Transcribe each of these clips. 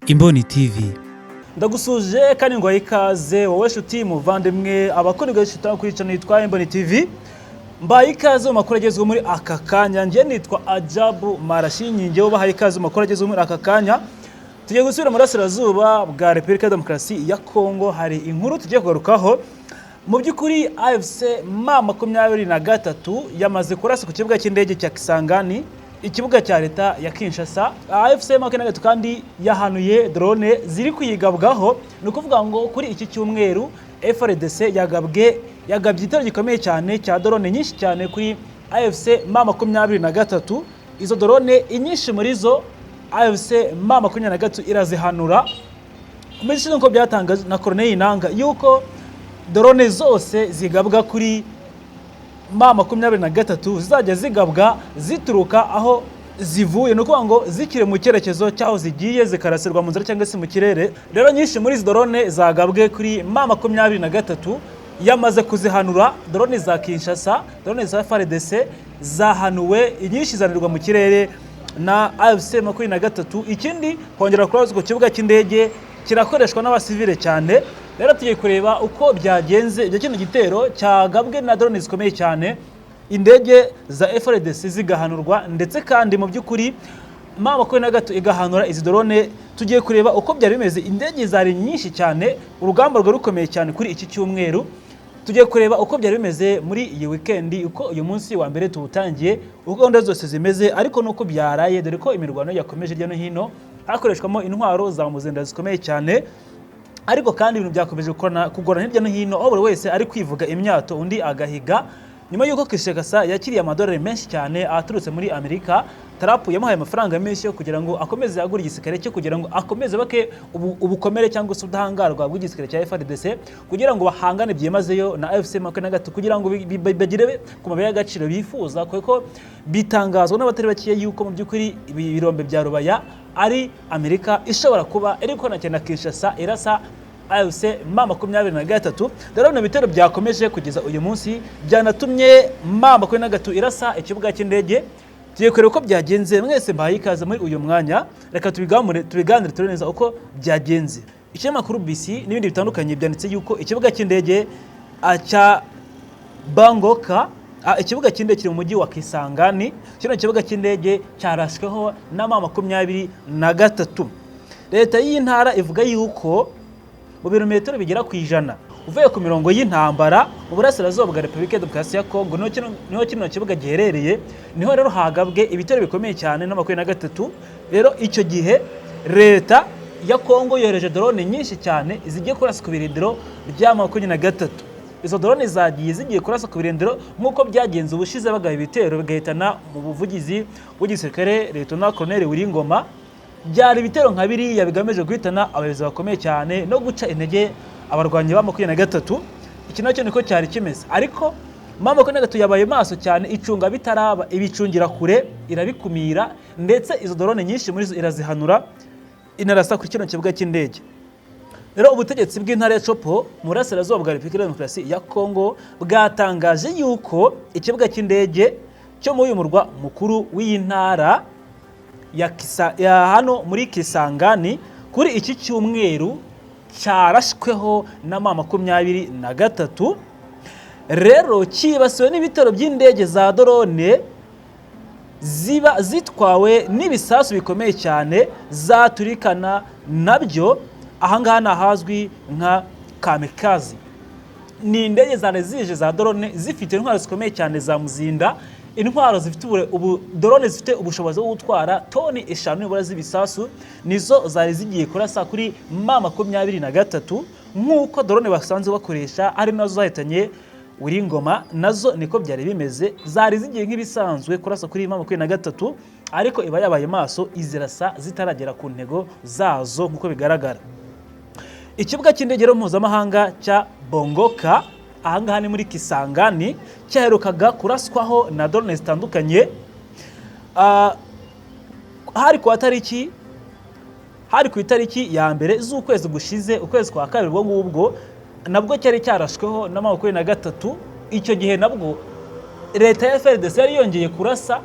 Imboni TV. Ndagusuje kandi ngo ikaze wowe shuti muvandimwe, abakora shuti kuri channel yitwa Imboni TV. Mbaye ikaze mu makuru agezweho muri aka kanya. Njye nitwa Ajabu Marashinyi, njyewe ubahaye ikaze mu makuru agezweho muri aka kanya. Tugiye gusubira mu burasirazuba bwa Repubulika ya Demokarasi ya Kongo, hari inkuru tugiye kugarukaho. Mu by'ukuri AFC M23 yamaze kurasa ku kibuga cy'indege cya Kisangani, ikibuga cya leta ya Kinshasa. AFC M23 kandi yahanuye drone ziri kuyigabwaho. Ni ukuvuga ngo kuri iki cyumweru FARDC yagabye igitero gikomeye cyane cya drone nyinshi cyane kuri AFC M23. Izo drone, inyinshi muri zo AFC M23 irazihanura. Muri nk'uko byatangajwe na Corneille Nanga yuko drone zose zigabwa kuri M23 zizajya zigabwa zituruka aho zivuye, ni ukuvuga ngo zikiri mu cyerekezo cy'aho zigiye, zikarasirwa mu nzira cyangwa se mu kirere. Rero nyinshi muri izi drone zagabwe kuri M23 yamaze kuzihanura. Drone za Kinshasa, drone za FARDC zahanuwe, inyinshi zanirwa mu kirere na AFC 23. Ikindi kongera kuraswa ku kibuga cy'indege kirakoreshwa n'abasivile cyane. Rero tugiye kureba uko byagenze ibyo kino gitero cyagabwe na drone zikomeye cyane, indege za FARDC zigahanurwa, ndetse kandi mu by'ukuri M23 igahanura izi drone. Tugiye kureba uko byari bimeze. Indege zari nyinshi cyane, urugamba rwari rukomeye cyane kuri iki cyumweru. Tugiye kureba uko byari bimeze muri iyi weekend, uko uyu munsi wa mbere tuwutangiye, uko gahunda zose zimeze, ariko nuko byaraye, dore ko imirwano yakomeje hirya no hino, hakoreshwamo intwaro za muzinda zikomeye cyane. Ariko kandi ibintu byakomeje kugorana hirya no hino, aho buri wese ari kwivuga imyato undi agahiga. Nyuma y'uko Kinshasa yakiriye amadolari menshi cyane aturutse muri Amerika, Trump yamuhaye amafaranga menshi yo kugira ngo akomeze yagure igisirikare cye, kugira ngo akomeze bake ubukomere cyangwa se ubudahangarwa bw'igisirikare cya FARDC, kugira ngo bahangane byimazeyo na AFC 23, kugira ngo bagere ku mabuye y'agaciro bifuza, kuko bitangazwa n'abatari bakeya yuko mu by'ukuri ibi birombe bya Rubaya ari Amerika ishobora kuba iri gukorana cyane na Kinshasa irasa AFC M23. Rero bino bitero byakomeje kugeza uyu munsi, byanatumye M23 irasa ikibuga cy'indege. Tugiye kureba uko byagenze. Mwese mbahaye ikaze muri uyu mwanya, reka tubigamure, tubiganire, turebe neza uko byagenze. Ikinyamakuru BC n'ibindi bitandukanye byanditse yuko ikibuga cy'indege cya Bangoka, ikibuga cy'indege kiri mu mujyi wa Kisangani, kino kibuga cy'indege cyarashweho na M23. Leta y'iyi ntara ivuga yuko mu birometero bigera ku 100 uvuye ku mirongo y'intambara mu burasirazuba bwa Repubulika ya Demokarasi ya Kongo niho kino kibuga giherereye. Niho rero hagabwe ibitero bikomeye cyane na 23. Rero icyo gihe leta ya Kongo yohereje drone nyinshi cyane zigiye kurasa ku birindiro bya 23. Izo drone zagiye zigiye kurasa ku birindiro nk'uko byagenze ubushize bagaba ibitero bigahitana mu buvugizi bw'igisirikare Lieutenant Colonel Willy Ngoma. Byari ibitero nka biriya bigamije guhitana abayobozi bakomeye cyane no guca intege abarwanyi ba 23. Iki nacyo niko cyari kimeze, ariko M23 yabaye maso cyane, icunga bitaraba, ibicungira kure, irabikumira, ndetse izo drone nyinshi muri zo irazihanura, inarasa ku kino kibuga cy'indege. Rero ubutegetsi bw'intara ya Tshopo mu burasirazuba bwa Repubulika ya Demokarasi ya Kongo bwatangaje yuko ikibuga cy'indege cyo muri uyu murwa mukuru w'iyi ntara ya hano muri Kisangani kuri iki cyumweru cyarashweho na M23. Rero cyibasiwe n'ibitero by'indege za drone ziba zitwawe n'ibisasu bikomeye cyane zaturikana nabyo. Ahangaha ni ahazwi nka kamikazi. Ni indege zari zije za drone zifite intwaro zikomeye cyane za muzinda, intwaro zifite ubu drone zifite ubushobozi bwo gutwara toni 5 nibura z'ibisasu. Nizo zari zigiye kurasa kuri M23, nk'uko drone basanzwe bakoresha ari nazo zahitanye Willy Ngoma. Nazo niko byari bimeze, zari zigiye nk'ibisanzwe kurasa kuri M23, ariko iba yabaye maso, izirasa zitaragera ku ntego zazo. Nk'uko bigaragara, ikibuga cy'indege rero mpuzamahanga cya Bongoka, ahangaha ni muri Kisangani, cyaherukaga kuraswaho na drone zitandukanye. Hari ku itariki ya mbere z'ukwezi gushize, ukwezi kwa kabiri. Ubwo ngubwo nabwo cyari cyarashweho na 23. Icyo gihe nabwo leta ya FARDC yari yongeye kurasa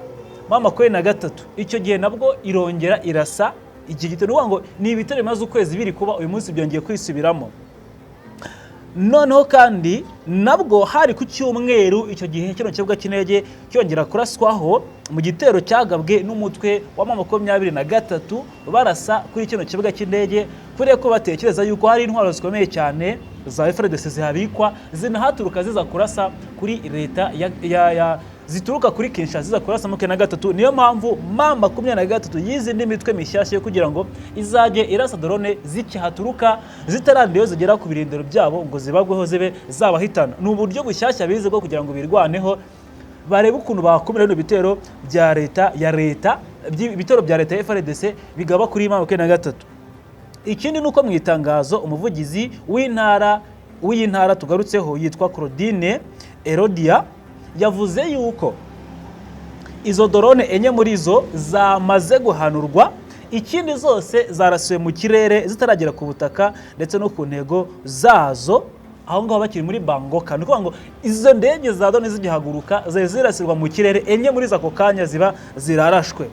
M23. Icyo gihe nabwo irongera irasa. Iki gitero, ni ukuvuga ngo ni ibitero bimaze ukwezi biri kuba, uyu munsi byongeye kwisubiramo. Noneho kandi nabwo hari ku cyumweru, icyo gihe kino kibuga cy'indege cyongera kuraswaho mu gitero cyagabwe n'umutwe wa M23, barasa kuri kino kibuga cy'indege kubera ko batekereza yuko hari intwaro zikomeye cyane za FARDC zihabikwa, zinahaturuka ziza kurasa kuri leta ya zituruka kuri Kinshasa ziza kurasa 23. Niyo mpamvu M23 yize indi mitwe mishyashya yo kugira ngo izajye irasa drone zikihaturuka, zitarandiye zigera ku birindiro byabo ngo zibagweho zibe zabahitana. Ni uburyo bushyashya bize bwo kugira ngo birwaneho, barebe ukuntu bakumira bino bitero bya leta ya leta ibitero bya leta ya FARDC bigaba kuri M23. Ikindi ni uko mu itangazo umuvugizi w'intara, w'iyi ntara tugarutseho, yitwa Claudine Erodia, yavuze yuko izo drone enye muri zo zamaze guhanurwa, ikindi zose zarasiwe mu kirere zitaragera ku butaka ndetse no ku ntego zazo aho ngaho bakiri muri Bangoka. Ni ukuvuga ngo izo ndege za drone zigihaguruka zari zirasirwa mu kirere, enye muri zo ako kanya ziba zirarashwe.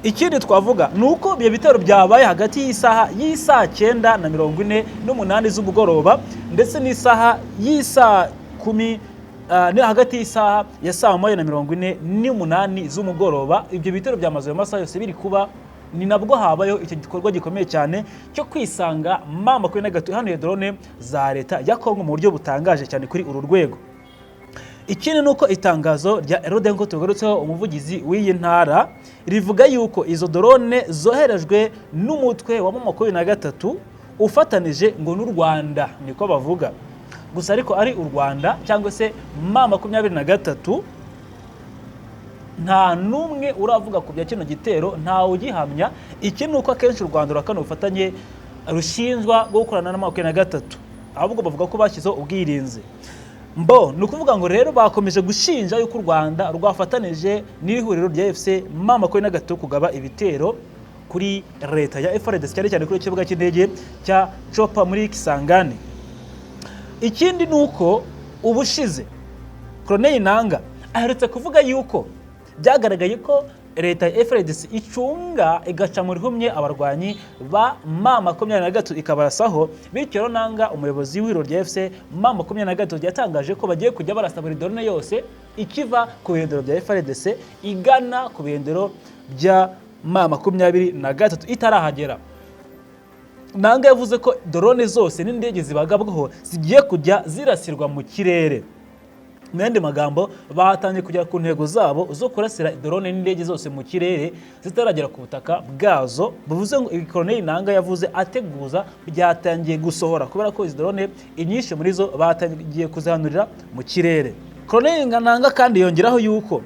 Ikindi twavuga ni uko ibyo bitero byabaye hagati y'isaha y'isaa 9:48 z'umugoroba ndetse n'isaha y'isaa 10, ni hagati y'isaha ya saa 1:48 z'umugoroba. Ibyo bitero byamaze ayo masaha yose biri kuba. Ni nabwo habayeho icyo gikorwa gikomeye cyane cyo kwisanga M23 ihanuye drone za leta ya Kongo mu buryo butangaje cyane kuri uru rwego. Ikindi ni uko itangazo rya Erode, ngo tugarutseho, umuvugizi w'iyi ntara, rivuga yuko izo drone zoherejwe n'umutwe wa M23 ufatanije ngo n'u Rwanda, niko bavuga gusa. Ariko ari u Rwanda cyangwa se M23, nta n'umwe uravuga ku bya kino gitero, ntawe ugihamya. Iki ni uko akenshi u Rwanda ruhakana ubufatanye rushinjwa bwo gukorana na 23, ahubwo bavuga ko bashyizeho ubwirinzi. Mbo ni ukuvuga ngo rero bakomeje gushinja yuko u Rwanda rwafatanije n'ihuriro rya AFC M23 kugaba ibitero kuri leta ya FARDC, cyane cyane kuri ikibuga cy'indege cya Chopa muri Kisangani. Ikindi ni uko ubushize Corneille Nanga aherutse kuvuga yuko byagaragaye ko leta ya FARDC icunga igaca mu rihumye abarwanyi ba M23 ikabarasaho. Bityo rero Nanga, umuyobozi w'ihuriro rya AFC M23, yatangaje ko bagiye kujya barasa buri drone yose ikiva ku birindiro bya FARDC igana ku birindiro bya M23 itarahagera. Nanga yavuze ko drone zose n'indege zibagabwaho zigiye kujya zirasirwa mu kirere. Mu yandi magambo, batangiye kugera ku ntego zabo zo kurasira drone n'indege zose mu kirere zitaragera ku butaka bwazo. Bivuze ngo ibi Corneille Nanga yavuze ateguza byatangiye gusohora, kubera ko izi drone inyinshi muri zo batangiye kuzihanurira mu kirere. Corneille Nanga kandi yongeraho yuko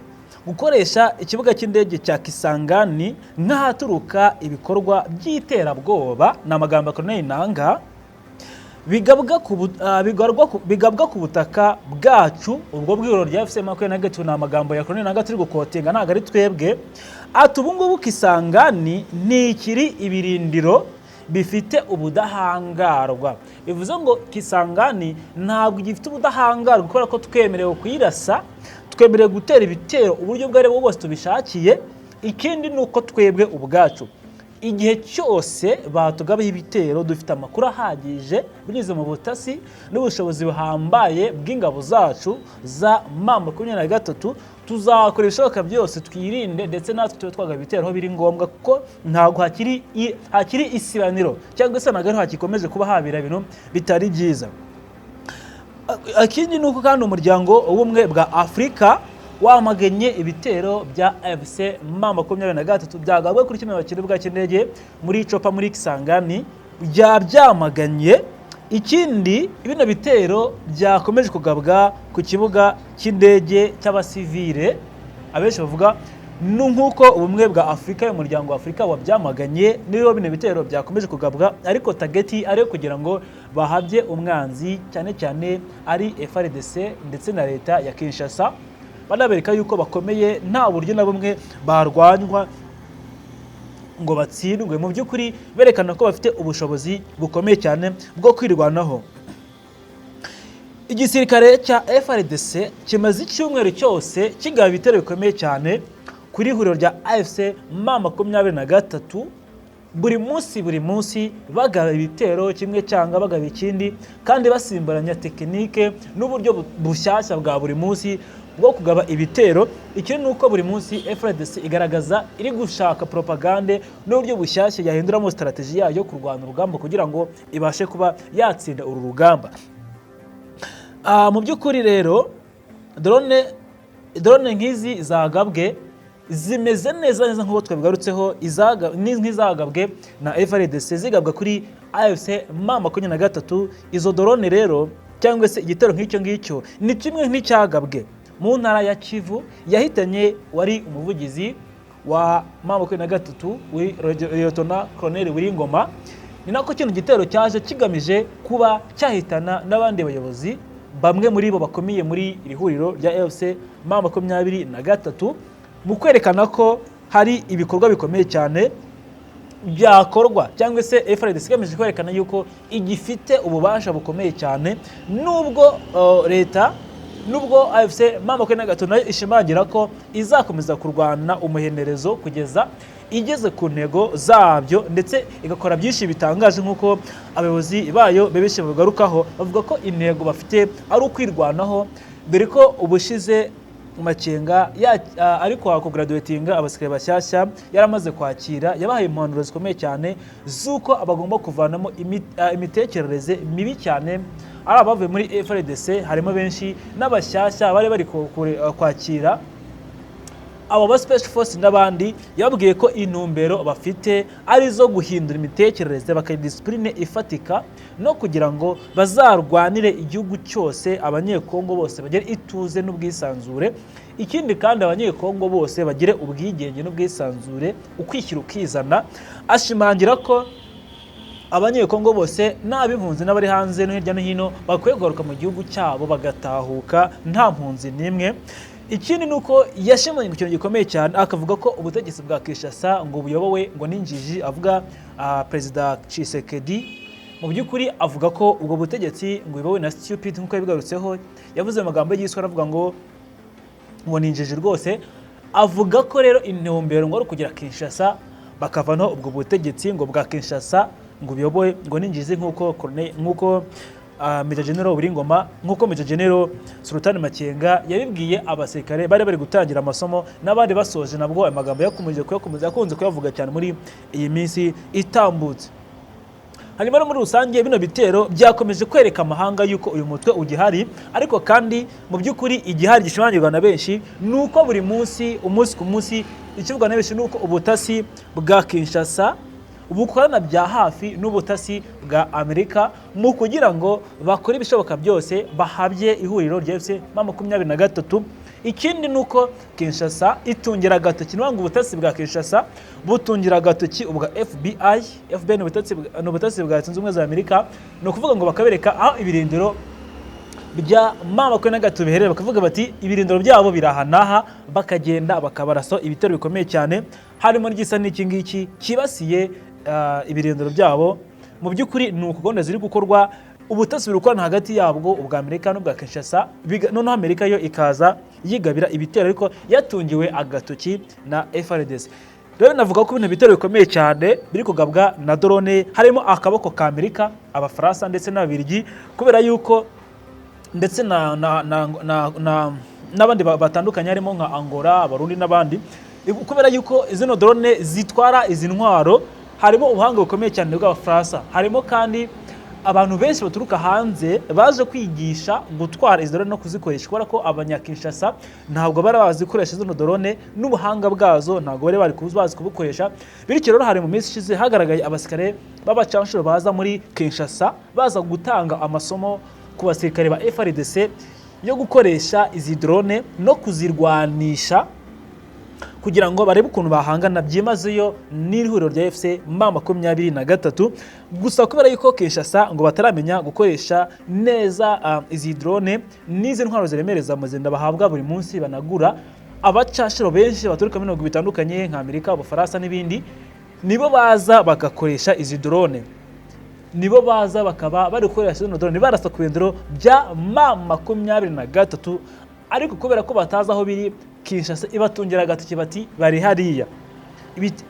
gukoresha ikibuga cy'indege cya Kisangani nk'ahaturuka ibikorwa by'iterabwoba, ni amagambo ya Corneille Nanga, bigabwa ku butaka bwacu, ubwo bw'ihuriro rya AFC 23. Ni amagambo ya Corneille Nanga turi gukotinga, ntabwo ari twebwe. Ati ubu ngubu Kisangani ntikiri ibirindiro bifite ubudahangarwa. Bivuze ngo Kisangani ntabwo gifite ubudahangarwa kubera ko twemerewe kuyirasa, twemerewe gutera ibitero uburyo ubwo ari bwo bwose tubishakiye. Ikindi ni uko twebwe ubwacu igihe cyose batugabaho ibitero dufite amakuru ahagije binyuze mu butasi n'ubushobozi buhambaye bw'ingabo zacu za M23, tuzakora ibishoboka byose twirinde, ndetse natwe tube twagaba ibitero aho biri ngombwa, kuko ntabwo hakiri isibaniro cyangwa se ntabwo ariho hakikomeje kuba habera ibintu bitari byiza. Ikindi ni uko kandi umuryango w'ubumwe bwa Afurika wamaganye ibitero bya AFC M23 byagabwe kuri kino kibuga cy'indege muri Copa muri Kisangani, byabyamaganye. Ikindi, bino bitero byakomeje kugabwa ku kibuga cy'indege cy'abasivile, abenshi bavuga ni nk'uko ubumwe bwa Afurika, umuryango wa Afurika wabyamaganye. Niyo bino bitero byakomeje kugabwa, ariko target ari kugira ngo bahabye umwanzi, cyane cyane ari FARDC ndetse na leta ya Kinshasa, banabereka yuko bakomeye, nta buryo na bumwe barwanywa ngo batsindwe. Mu by'ukuri berekana ko bafite ubushobozi bukomeye cyane bwo kwirwanaho. Igisirikare cya FARDC kimaze icyumweru cyose kigaba ibitero bikomeye cyane kuri ihuriro rya AFC M23. Buri munsi bagaba ibitero kimwe cyangwa bagaba ikindi, kandi basimburanya tekinike n'uburyo bushyashya bwa buri munsi bwo kugaba ibitero. Ikindi ni uko buri munsi FARDC igaragaza iri gushaka propagande n'uburyo bushyashya yahinduramo strategy yayo yo kurwana urugamba kugira ngo ibashe kuba yatsinda uru rugamba. Mu by'ukuri rero drone nk'izi zagabwe zimeze neza neza nk'uko twabigarutseho, nk'izagabwe na FARDC zigabwa kuri AFC M23. Izo drone rero cyangwa se igitero nk'icyo ngicyo ni kimwe nk'icyagabwe mu ntara ya Kivu yahitanye wari umuvugizi wa M23, Lieutenant Colonel Willy. Ni nako kino gitero cyaje kigamije kuba cyahitana n'abandi bayobozi bamwe muri bo bakomeye muri iri huriro rya AFC M23, mu kwerekana ko hari ibikorwa bikomeye cyane byakorwa, cyangwa se FARDC igamije kwerekana yuko igifite ububasha bukomeye cyane, nubwo leta, nubwo AFC M23 nayo ishimangira ko izakomeza kurwana umuhenerezo kugeza igeze ku ntego zabyo, ndetse igakora byinshi bitangaje nk'uko abayobozi bayo benshi babigarukaho, bavuga ko intego bafite ari ukwirwanaho, dore ko ubushize Makenga ari kwa kugraduatinga abasirikare bashyashya yaramaze kwakira, yabahaye impanuro zikomeye cyane z'uko bagomba kuvanamo imitekerereze mibi cyane, ari abavuye muri FARDC harimo benshi n'abashyashya bari bari kwakira abo ba special force n'abandi. Yababwiye ko intumbero bafite ari izo guhindura imitekerereze, bakagira discipline ifatika, no kugira ngo bazarwanire igihugu cyose, Abanyekongo bose bagire ituze n'ubwisanzure. Ikindi kandi, Abanyekongo bose bagire ubwigenge n'ubwisanzure, ukwishyira ukizana. Ashimangira ko Abanyekongo bose n'ab'impunzi n'abari hanze no hirya no hino bakwiye kugaruka mu gihugu cyabo, bagatahuka nta mpunzi n'imwe. Ikindi ni uko yashimangiye ikintu gikomeye cyane, akavuga ko ubutegetsi bwa Kinshasa ngo buyobowe ngo n'injiji, avuga Perezida Tshisekedi. Mu by'ukuri avuga ko ubwo butegetsi ngo buyobowe na stupid, nk'uko yabigarutseho. Yavuze mu magambo y'igiswahili, aravuga ngo ni injiji rwose. Avuga ko rero intumbero ngo ari ukugera Kinshasa bakavanaho ubwo butegetsi ngo bwa Kinshasa ngo buyobowe ngo n'injiji, nk'uko nk'uko Major General Willy, nk'uko Major General Sultan Makenga yabibwiye abasirikare bari bari gutangira amasomo n'abandi basoje. Nabwo ayo magambo yakomeje kuyakomeza, yakunze kuyavuga cyane muri iyi minsi itambutse. Hanyuma no muri rusange bino bitero byakomeje kwereka amahanga yuko uyu mutwe ugihari, ariko kandi mu by'ukuri igihari gishimangirwa na benshi ni uko buri munsi, umunsi ku munsi, ikivugwa na benshi ni uko ubutasi bwa Kinshasa bukorana bya hafi n'ubutasi bwa Amerika mu kugira ngo bakore ibishoboka byose bahabye ihuriro rya AFC M23. Ikindi ni uko Kinshasa itungira agatoki, ni ngo ubutasi bwa Kinshasa butungira agatoki ubwa FBI. FBI ni ubutasi bwa Leta Zunze Ubumwe za Amerika. Ni ukuvuga ngo bakabereka aho ibirindiro bya M23 biherereye, bakavuga bati ibirindiro byabo biri aha n'aha, bakagenda bakabarasa ibitero bikomeye cyane, harimo n'igisa n'iki ngiki cyibasiye ibirindiro byabo. Mu by'ukuri ni uku gahunda ziri gukorwa, ubutasi buri gukorana hagati yabwo, ubwa Amerika n'ubwa Kinshasa, noneho Amerika yo ikaza yigabira ibitero ariko yatungiwe agatoki na FARDC. Rero navuga ko bino bitero bikomeye cyane biri kugabwa na drone harimo akaboko ka Amerika, Abafaransa ndetse n'Ababiligi, kubera yuko ndetse na n'abandi batandukanye harimo nka Angola, Abarundi n'abandi, kubera yuko zino drone zitwara izi ntwaro harimo ubuhanga bukomeye cyane bw'Abafaransa. Harimo kandi abantu benshi baturuka hanze baje kwigisha gutwara izi drone no kuzikoresha, kubera ko Abanyakinshasa ntabwo bari bazi gukoresha zino drone n'ubuhanga bwazo ntabwo bari bari bazi kubukoresha. Bityo rero hari mu minsi ishize hagaragaye abasirikare b'abacanshuro baza muri Kinshasa, baza gutanga amasomo ku basirikare ba FARDC yo gukoresha izi drone no kuzirwanisha, kugira ngo barebe ukuntu bahangana byimazeyo n'ihuriro rya AFC M23. Gusa kubera yuko Kinshasa ngo bataramenya gukoresha neza izi drone n'izi ntwaro ziremereza muzinda bahabwa buri munsi banagura, abacashiro benshi baturuka mu bihugu bitandukanye nka Amerika, Ubufaransa n'ibindi nibo baza bagakoresha izi drone, nibo baza bakaba bari gukoresha zino drone barasa ku birindiro bya M23. Ariko kubera ko batazi aho biri, Kinshasa ibatungira agatoki bati bari hariya.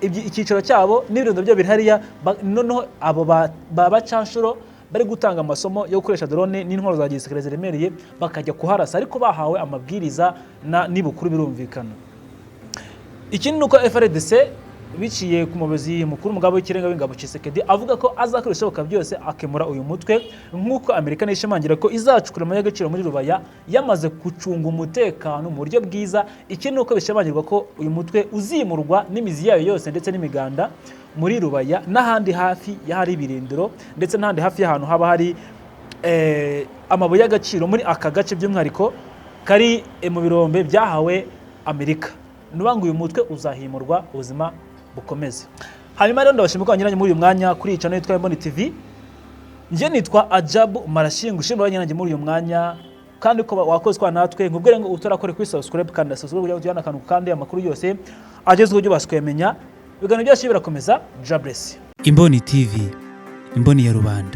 Icyicaro cyabo n'ibirindiro byabo biri hariya. Noneho abo ba bacanshuro bari gutanga amasomo yo gukoresha drone n'intwaro za gisirikare ziremereye bakajya kuharasa, ariko bahawe amabwiriza na n'ibukuru, birumvikana. Ikindi ni uko FARDC, biciye ku muyobozi mukuru, umugaba w'ikirenga w'ingabo Tshisekedi, avuga ko azakora ibishoboka byose akemura uyu mutwe, nk'uko Amerika nishimangira ko izacukura amabuye y'agaciro muri Rubaya yamaze gucunga umutekano mu buryo bwiza. Ikindi ni uko bishimangirwa ko uyu mutwe uzimurwa n'imizi yayo yose ndetse n'imiganda muri Rubaya n'ahandi hafi y'ahari ibirindiro, ndetse n'ahandi hafi y'ahantu haba hari amabuye y'agaciro muri aka gace, by'umwihariko kari mu birombe byahawe Amerika. Ni ukuvuga ngo uyu mutwe uzahimurwa, ubuzima bukomeze. Hanyuma rero ndabashima ko banyuranye muri uyu mwanya kuri iyi channel yitwa Mboni TV. Njye nitwa Ajabu Marashinga, ushimira abanyuranye muri uyu mwanya kandi ko wakoze kwa natwe. Nkubwire ngo utarakore kuri subscribe, kandi subscribe kugira ngo tujyane akantu kandi amakuru yose agezweho ujye ubasha kuyamenya. Ibiganiro byacu birakomeza. Jabless. Imboni TV, imboni ya rubanda.